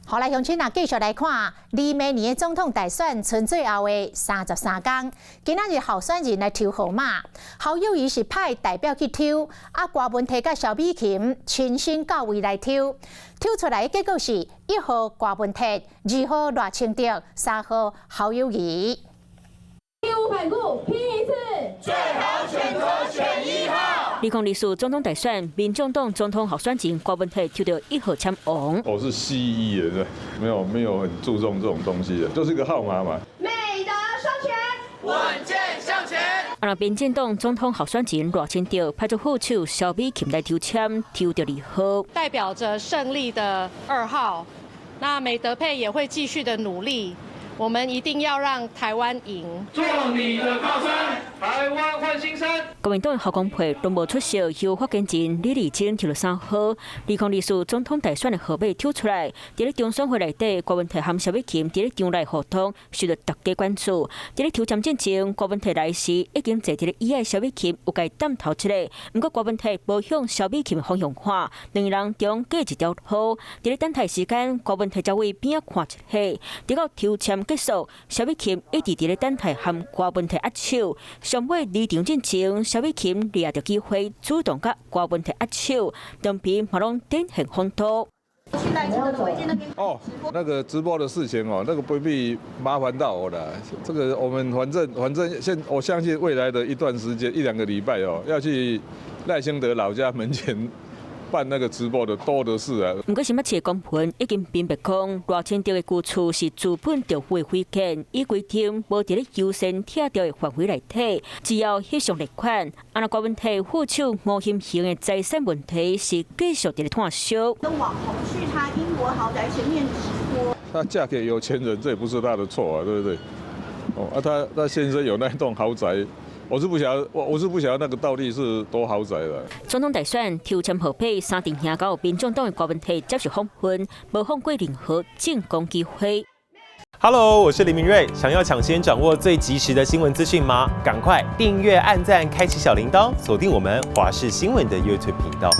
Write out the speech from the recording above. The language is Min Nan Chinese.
好來，鄉親啊，繼續來看，離明年的總統大選賰最後的33工，今仔日候選人來抽號碼，侯友宜是派代表去抽，啊，郭文鐵佮蕭美琴親身到位來抽，抽出來的結果是1號郭文鐵，2號賴清德，3號侯友宜。義無反顧，拼一次，最好選擇選1號。2024總統大選，民眾黨總統候選人郭文鐵抽著1號籤王。我是西醫的，沒有很注重這種東西的，就是一個號碼嘛。美德雙全，穩健向前。啊，若民進黨總統候選人賴清德派出副手蕭美琴來抽籤，抽著2號，代表着勝利的2號。那美德配也會繼續的努力。我們一定要讓台灣贏。做你的靠山，台灣換新生。國民黨的侯公沛攏無出席，由發言人李麗珍抽著3號。2024總統大選的號碼抽出來，佇咧中選會內底，郭文鐵和蕭美琴佇咧場內互動，受到大家關注。佇咧抽籤進前，郭文鐵來時已經坐佇咧椅仔，蕭美琴有共伊探頭一下，毋過郭文鐵無向蕭美琴方向看，兩人中隔一條路。佇咧等待時間，郭文鐵才為邊仔看一下，直到抽籤結束，蕭美琴一直佇咧等待和郭文鐵握手。上尾離場進前，蕭美琴掠著機會主動佮郭文鐵握手，兩邊嘛攏展現風度。哦，那個直播的事情哦，那個不必麻煩到我了。這個我們反正現我相信未來的一段時間一兩個禮拜哦，要去賴清德老家門前辦那個直播的多的是啊。毋過新北市公文已經明白講，賴清德的舊厝是資本著富的違建，依規定無佇咧優先拆掉的範圍內底，只要翕相列款。啊，若郭文鐵副手吳欣盈的財產問題是繼續佇咧炭燒。網紅去他英國豪宅前面直播。她嫁給有錢人，這也不是她的錯啊，對不對？哦，啊，她先生有那棟豪宅。我是不曉得，我是不曉得那個到底是多豪宅的。總統大選抽籤號碼三陣贏到民眾黨的郭文鐵接受訪問，無放過任何進攻機會。 Hello，我是林明瑞，想要搶先掌握最及時的新聞資訊嗎？趕快訂閱、按讚、開啟小鈴鐺，鎖定我們華視新聞的 YouTube 頻道。